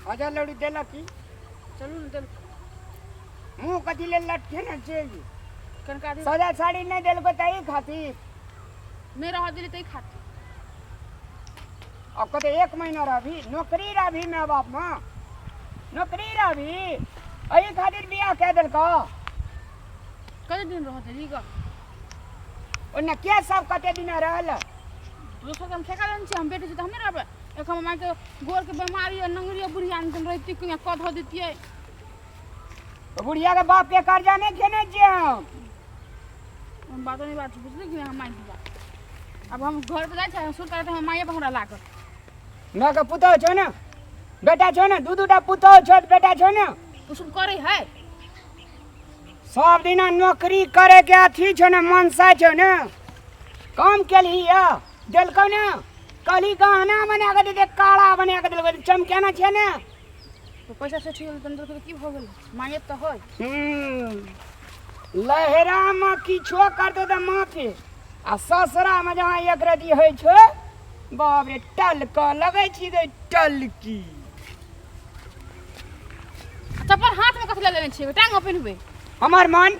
अजय लड़ू देलक की? चलू ने देल। मुँह कथी लेल लटके ने छै? कनका दिन सजा साड़ी नहि देलको ताहि खातिर। नहि रह देली ताहि खातिर। अब कते एक महीना रहबी, नौकरी रहबी माय बाप में, नौकरी रहबी, एहि खातिर बियाह कए देलको। कते दिन रह देली ग? ओन्ने के सब कते दिन रहल? दोसर के हम ठेका देने छियै, हम बेटी छी तऽ हम नहि रहबै। एक हमर मायके गोरके बेमारी आ नंगरी आ बुढ़िया हम रहिती कहिया कऽ धऽ दैतियै। तऽ बुढ़िया के बाप के कर्जा नहि खेने छियै हम। हम बातो नहि बात बुझली कि हम मानि बात। आब हम घर पर जाइ छियै, सुन तऽ हमर माये पर हमरा लागत। माय के पुतोह छौ ने, बेटा छौ ने, दू दूटा पुतोह छौ, बेटा छौ ने। ओ सब करै है। सब दिना नौकरी करे के अथी छौ ने, मनसा छौ ने। काम केलही या देलकौ ने, कहली गहना बना के दे, काला बना के देलकौ, चमकेना छै ने। तो पैसा से ठीक होल तऽ की भऽ गेल? मांगे तऽ होय। लहरा में किछो करतो तऽ माफी, आ ससुरा में जहाँ एक रति होइ छौ, बाप रे टलक लगै छी गे टलकी। चप्पल हाथ में कथी लए लेने छियै? टांग में पहिनबै। हमर मन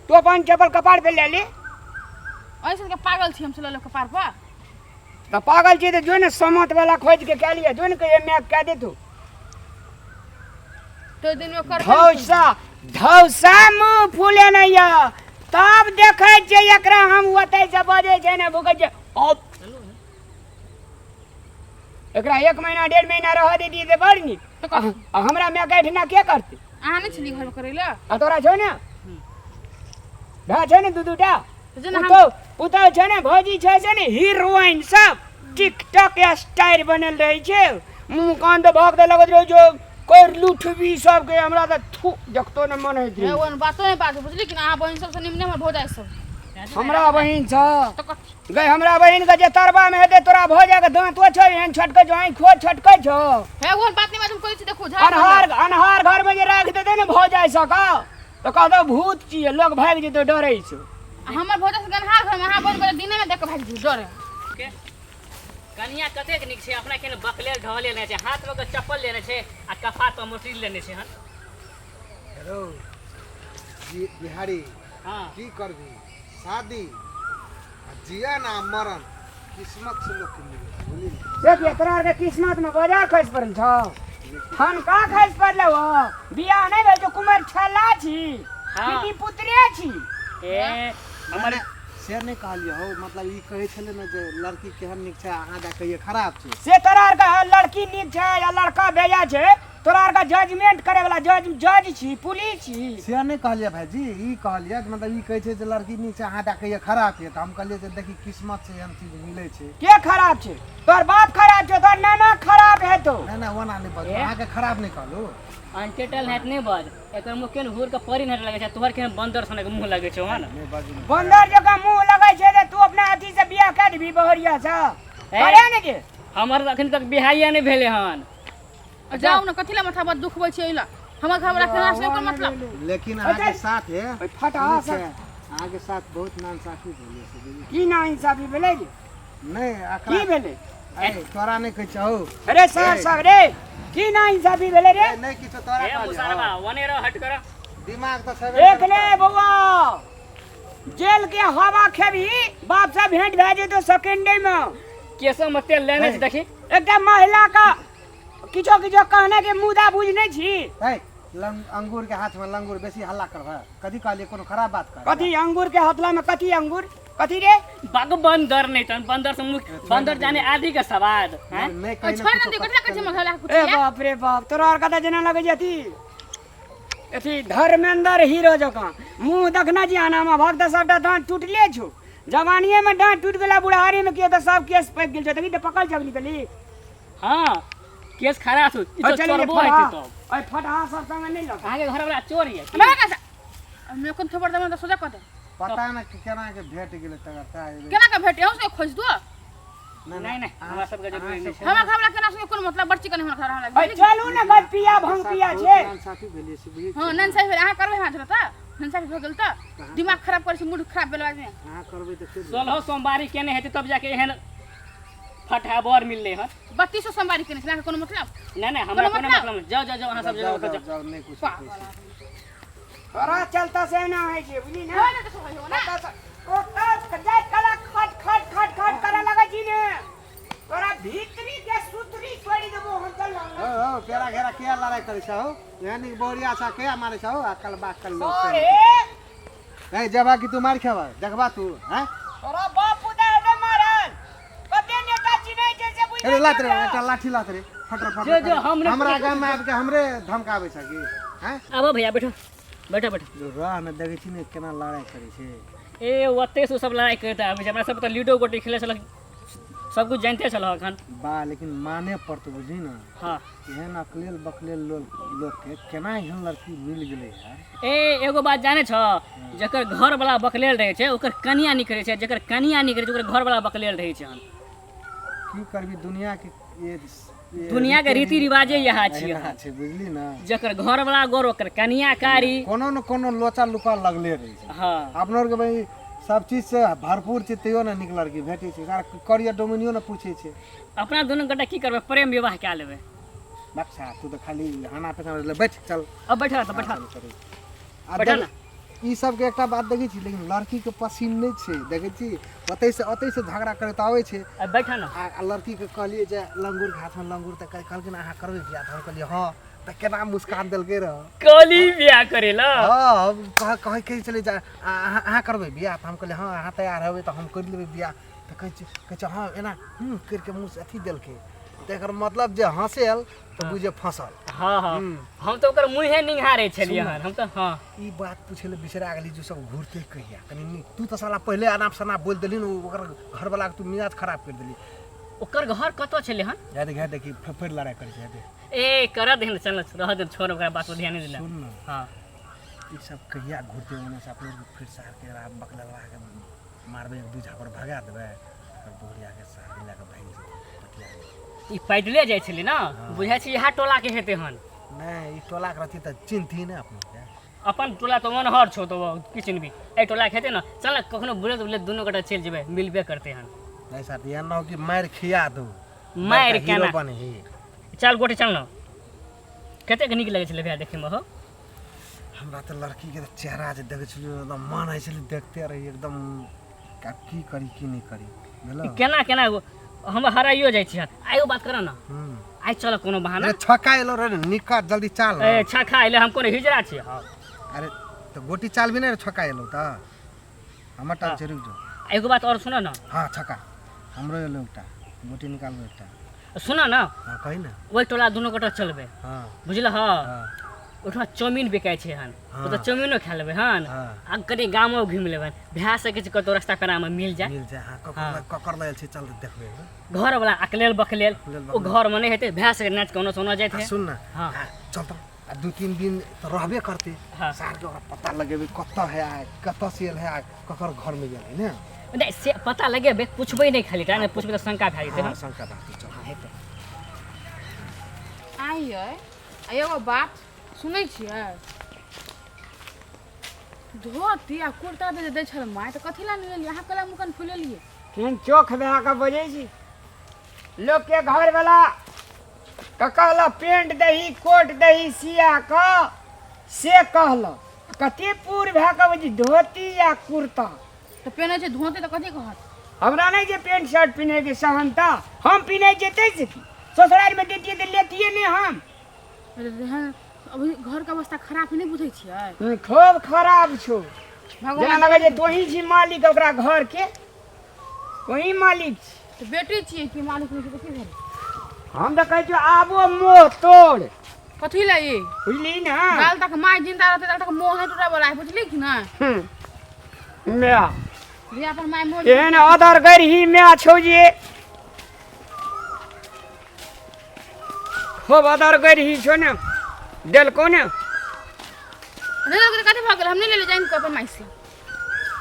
तू अपन चप्पल कपार पे ले ले। ऐसे के पागल छी हम से लऽ लेब कपार पर? तऽ पागल छी तऽ जो ने समत वाला खोज के कए लिअ, जो ने कहियो माय कए देतू। तो दिन में कर धौसा धौसा मुँह फूले नहीं या तब देखै छियै एकरा हम ओतै से बजै छै ने भुकै छै। अब एकरा एक महीना डेढ़ महीना रह दैतियै तऽ बड़ नीक। तऽ कथी? आ हमरा मायके एहिठिना के करतै? अहाँ नहि छलियै घरमे करै लए? आ तोरा छौ ने भाय छौ ने दू दूटा तऽ जेना हम पुतहु, पुतहु छौ ने, भौजी छै से ने हीरोइन सब टिकटॉक स्टाइल बनल रहै छै, मुँह कान तऽ भग तऽ लगैत रहै छै कर लुठबी सबके, हमरा तऽ थू देखतो ने मन होइत हे रहै। ओहन बातो नहि बाजू बुझली कि ना? अहाँ बहिन सबसँ निमने हमर भौजाइ सब। हमरा बहिन छ तऽ कथी गै? हमरा बहिन के जे तरबा में हेतै तोरा भऽ जाए दाँतो छौ एहन छोटके जो आँखो छोटके छौ। हे ओहन बात नहि बाजू, हम कहै छी देखू झाड़ अन्हार अन्हार घर में जे राखि देतै ने भऽ जाय सक तऽ कहतौ भूत छियै, लोग भागि जेतौ डरै छौ। हमर भौजाइ सब अन्हार घर में अहाँ बहिन के दिने में देख के भागि जेतौ डरे। के कनिया कतेक नीक छै, अपना केना बकलेल ढहलेल नहि छै, हाथमे के चप्पल लेने छै आ कपार पर मोटरी लेने छै हन। हेलो जी बिहारी। हाँ। की करबी शादी आ जियन आ मरण किस्मत से लोग के मिले छै, बुझली ने? देखिए तोरा आरके किस्मत में बाजार खसि पड़ल छौ, ठनका खसि पड़लौ हँ, बियाह नहि भेल छौ, कुमारि छला छी। हाँ। पिटी पुत्रे छी। ए हमर मने से नहि कहलियै हौ, मतलब ई कहै छलै ने जे लड़की केहन नीक छै, अहाँ जा कहियै खराब छै। से तोरा आरके लड़की नीक छै या लड़का बेजा छै, तोरा आरके जजमेंट करे वाला जज जज छी, पुलिस छी? से नहि कहलियै भाईजी, ई कहलियै जे मतलब ई कहै छै जे लड़की नीक छै, अहाँ जा कहियै खराब छै, तऽ हम कहलियै जे देखी किस्मत से एहन चीज मिलै छै। के खराब छै? तोहर बाप खराब छौ, तोहर नाना खराब हेतौ। नहि नहि ओना नहि बाजू, ए? अहाँके खराब नहि कहलहुँ। अनटेटल हैत नहि बाज, एकर मुँह केहन घूर के परी नहि लगै छै, तोहर केहन बन्दर सनक मुँह लगै छौ हन। नहि बाजू ने। बन्दर जकाँ मुँह लगै छै तऽ तू अपना अथी से बियाह कए देबही बहरिया से? ए? करे ने के हमर तऽ अखन तक बियाहे नहि भेलै हन। आ जाउ ने, कथी लए माथा पर दुखबै छियै? एहि लए हमर घर रखना से ओकर मतलब। लेकिन अहाँके साथ है ओहि फटहा ठीक छै, अहाँके साथ बहुत नाइंसाफी भेलै से बुझली। की नाइंसाफी भेलै रे? नहि की अकरा भेलै? ए, तोरा नहि कहै छौ। अरे सर ए। सब रे की नाइंसाफी भेलै रे? ए, नहि किछो तोरा ए कहलियौ। मुसरबा ओने रह, हट कर। दिमाग तऽ छेबे देख करै। ले बौआ, जेल के हवा खेबही, बाप से भेंट भए जेतौ सेकेंडे में। केसो में तेल लेने छै देखी। एकटा महिला का किछो किछो कहने के मुदा बुझने छी। है लंग अंगूर के हाथ में लंगूर, बेसी हल्ला करबै। कथी कहलियै? कोनो खराब बात कहलियै? कथी अंगूर के हथला में कथी अंगूर कथी रे? बग बंदर नहीं तन बंदर से मुख बंदर जाने आदि के सवाद हैं। नहि कहीं छोड़ ना दियो, कथी लए कहै छै मसाला कुछ? ए बाप रे बाप, तोरा आर कतऽ जेना लगै छै अथी अथी धर्मेंद्र हीरो जकाँ मुँह देखना छी। आनामा भक्त सबटा दाँत टूटले छौ, जवानिये में दाँत टूटि गेला, बुढ़ारी में किया तऽ सब केस पाकि गेल छौ। देखी तऽ पकल छौ निकली। हाँ केस खड़ा छौ ई तो चल चोरबो हेतै तब। ओइ फटहा सब संगे नहि लग। अहाँके घर वाला चोर ये? हमरा कैसे हम एखन थोपड़ देबै तऽ सोचा कऽ दे। पता नहि कि केना के भेट गेलै तकर ताहि। केना के भेटे? हम सब खोज दो। नहीं नहीं, हमरा सबके जरूरी नहीं छै। हमरा घर वाला केना से कोनो मतलब बच्ची कने हमरा घर वाला। ओइ चलू ने घर, पिया भंग पिया छै। नाइंसाफी भेलै से बुझै हां, नन सही भेल, अहाँ करबै हमरा जरूरत नन सही भऽ गेल तऽ दिमाग खराब करै छै, मूड खराब भेल आदमी। अहाँ करबै तऽ के 16 सोमवारी केने हेतै तब जाके एहन फटहा बर मिललै हन। 32 सोमवारी केने छलै, अहाँके कोनो मतलब? नहि नहि, हमरा कोनो कोनो मतलब? मतलब नहि। जाउ जाउ जाउ, अहाँ सब जाओ जाउ जाओ जाउ। जाओ, नहीं कुछ पागल कहै छै। आदमी। तोरा चलता से एना होइ छै, बुझली ने? होइ ने तऽ होइ हो ना। कतऽ से- ओ तऽ जाइत कला खट खट खट खट करे लगै छी ने, तोरा भीतरी के सुतरी तोड़ि देबो हम। चल ना। हो हो, पेरा घेरा किया लड़ाई करै छहो? एहन नीक बोरिया सा किया मारै छहो? अकल बाकल लोग। अरे ए जबा कि तू मार खेबा देखबा तू हैं? तोरा बाप पुता हेतै मारल, कते नेता चिन्है छै से बुझि। अरे लात रे, एकटा लाठी लात रे, फटर फटर। जो, जो, हम नहि- हमरा गाम में आबि के हमरे धमकाबै छ की हैं? आबो भैया, बैठो बैठो बैठो। जो रह ने, देखै छी ने केना लड़ाई करै छै। ए ओते से सब लड़ाई करैत आबै छै। हमरा सब तऽ लूडो गोटी खेलै छलक, सब कुछ जानिते छलह एखन। बा, लेकिन माने पड़तौ, बुझही ने। हाँ। एहन अकलेल बकलेल लोग लोगके केना एहन लड़की मिल गेलै यार? ए एगो बात जाने छ? जकर घर वाला बकलेल रहै छै ओकर कनिया नीक रहै छै, जकर कनिया नीक रहै छै ओकर घर वाला बकलेल रहै छै हन। की करबी, दुनिया के ये ये दुनिया के रीति रिवाजे इएह छियै। एहिना छै, बुझली ने? जकर घर वाला गोर ओकर कनिया कारी। कोनो न कोनो लोचा लुका लगले रहै छै। हाँ। अपनो आरके भाई सब चीज से भरपूर छै, तैयो ने नीक लड़की भेटै छै। सारा करियर डोमिनियो ने पूछै छै। अपना दुनू गोटा की करबै, प्रेम विवाह कए लेबै। बक्सा, तू तऽ खाली हाना पेशाना ले बैठ, चल। अब बैठा तऽ बैठा। चल करू। आ बैठा। देख, ई सबके एकटा बात देखै छी, लेकिन लड़की के पसीन नहि छै। देखै छी, ओतै से ओतै से झगड़ा करैत आबै छै। अब बैठा न। आ आ लड़की के कहलियै जे लंगूर के हाथमे लंगूर, तऽ कहलखिन अहाँ करबै बियाह? तऽ हम कहलियै हँ, तऽ केना मुस्कान देलकै रह। कली बियाह करेला? हँ, हम कह कहै कहै छलै जे अहाँ अहाँ करबै बियाह? तऽ हम कहलियै हँ, अहाँ तैयार हेबै तऽ हम करि लेबै बियाह। तऽ कहै छै हँ, एना हूँ करिके मुँहसँ अथी देलकै, तऽ एकर मतलब जे हँसेल तऽ बुझे फँसल। हाँ हाँ, हम तऽ ओकर मुँहे निहारै छलियै हन हम तऽ। हाँ। ई बात पूछे लए बिसरा गेली जे सब घुरते कहिया? कनि नीक। तू तऽ साला पहिले अनाप शनाप बोलि देलही ने, ओकर घरवलाके तू मिजाज खराब करि देलही। ओकर घर कतऽ छलै हन? जा देख, देखी फेर लड़ाइ करै छै, देख। ए कर दे, चल रह दे, छोड़, ओकरा बात पर ध्यान नहीं देना। सुन ने। हाँ। ई सब कहिया घुरते ओने से? अपने फिर सार के बकलवा के मारबै, एक दू झापड़ भगा देबै, तकर बहुरिया के सार लए कऽ भागि जेतै पटिया। ई पैदले जाइ छलै ने, बुझाइ छै इएह टोला के हेतै हन। नहि, ई टोलाके रहती तऽ चिन्हती ने अपने के। अपन टोला तऽ मनहर छौ, तऽ की चिन्हबी? एहि टोला के हेतै ने। चल ने, कखनो बुलैत बुलैत दुनू गोटा चलि जेबै, मिलबे करतै हन। नहीं साथ, एहन न हो कि मारि खिया दू। मारि बड़का हीरो केना? बनही। चल गोटे, चल ने। कतेक नीक लगै छलै भैया देखैमे हो। हमरा तऽ लड़कीके तऽ चेहरा जे देखै छलियै, एकदम मन होइ छलै देखते रही एकदम। आब की करी की नहि करी, बुझलहो? केना केना हम हराइयो जाइ छी हन। आइ ओ बात कर ने। हूँ। आइ चल कोनो बहाना। अरे छक्का एलो रे, निका जल्दी चाल ने। ए छक्का अइले, हम कोनो हिजड़ा छियै? हाँ। अरे तऽ गोटी चाल भी नहि रे, छक्का एलो तऽ हमर टाल छै, रुकि जो। एगो बात आओर सुन ने। हाँ, छक्का हमरो एलो, एकटा गोटी निकालबो एकटा। सुन ने। हाँ, कही ने। ओहि टोला दुनू गोटा चलबै। हाँ। बुझलह? हाँ। ओहिठमा चाउमीन बिकाइ छै हन। हाँ। ओतऽ चाउमीनो खा लेबै हन। हाँ। आ कनि गामो घुमि लेबै, भए सकै छै कतौ रास्ता पेरामे मिल जाय। मिल जाए, हाँ। ककर हाँ। ककर लयल छै, चल देखबै। घरवला अकलेल बकलेल। अकलेल ओ घरमे नहि हेतै, भए सकै नाच कोनो सोना जाइत आ है। सुन ने। हाँ। आ, चल तऽ आ 2-3 दिन तऽ रहबे करतै। हाँ। सार के ओकरा पता लगेबै कतऽ है आ कतऽ से एल है आ ककर घरमे गेल है ने। नहि, से पता लगेबै, पुछबै नहि खाली टा, नहि पुछबै तऽ शंका भए जेतै। हाँ, हन। शंका बात चल। हाँ, हेतै। आइ यै, आ एगो बात सुनै छियै? धोती आ कुर्ता जे दै छल माय, तऽ कथी लए नहि लेलियै अहाँ? कला मुकन फुलेलियै। केहन चोख भए कऽ बजै छी। लोकके घरवला के कहलक पेंट दही, कोट दही सिया कऽ, से कहलक। कते पूर भए कऽ बजै, धोती आ कुर्ता। तऽ पेनै छै धोती तऽ कथी कहत? हमरा नहि जे पेंट शर्ट पिन्हैके सहनता, हम पिन्है छियै ताहिसँ की? ससुरारिमे दैतियै तऽ लेतियै नहि हम। अरे एहन अभी घरके अवस्था खराब नहि बुझै छियै? खूब खराब छौ। जेना भगवान लगै छै तोही छी मालिक ओकरा घरके, तोही मालिक छी। तऽ बेटी छियै कि मालिक नहि छै तऽ की भेलै? हम तऽ कहै छियौ आबो मोह तोड़। कथी लए ई? बुझली ने? काल तक माय जिंदा रहतै ताल तक मोह नहि टूटै वाला है, बुझली कि नहि? माय जे अपन माय मोह एहन अदर गरही माय छौ जे खूब अदर गरही छौ ने, देलकौ ने। नहि देलकै तऽ कथी भऽ गेल? हम नहि लेले जानि कऽ अपन माय से।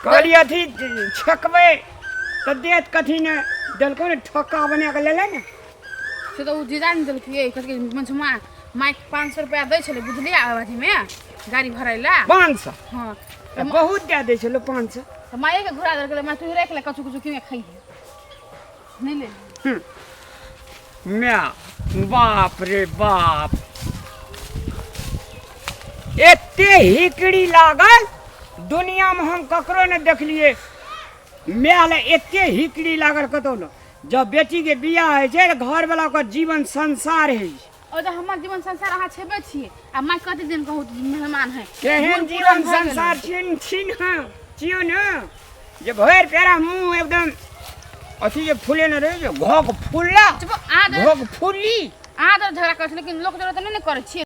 कहलियै अथी छेकबै तऽ देत कथी ने, देलकौ ने, ठक्का बना कऽ लेले ने। से तऽ ओ जीजा नहि देलकै, कहलकै मझुमा माय 500 रुपया दै छलै, बुझलियै, अथीमे गाड़ी भरै लए। 500? हँ। तऽ बहुत दए दै छलौ 500। तऽ मायके घुरा देलकै, माय तू राखि ले, कछु कछु किने खइहे, नहि ले। म्या बाप रे बाप, एते हिकड़ी लागल दुनिया में हम ककरो ने देखलिए। माय लए एते हिकड़ी लागल कतौ ने। जब बेटी के बियाह होइ छै तऽ घर वाला ओकर जीवन संसार होइ छै। ओ तऽ हमर जीवन संसार अहाँ छेबे छियै आ माय कते दिन कहू मेहमान है। केहन मोन जीवन पूरा भऽ गेलै। संसार छियन छी ने, छियौ ने जे भरि पेरा मुँह एकदम अथी जे फूले ने रहै छै, घोघ फूलला। चुप, अहाँ घोघ फूली। अहाँ तऽ झगड़ा करै छी लेकिन लोक जरूरत नहि ने करै छियै।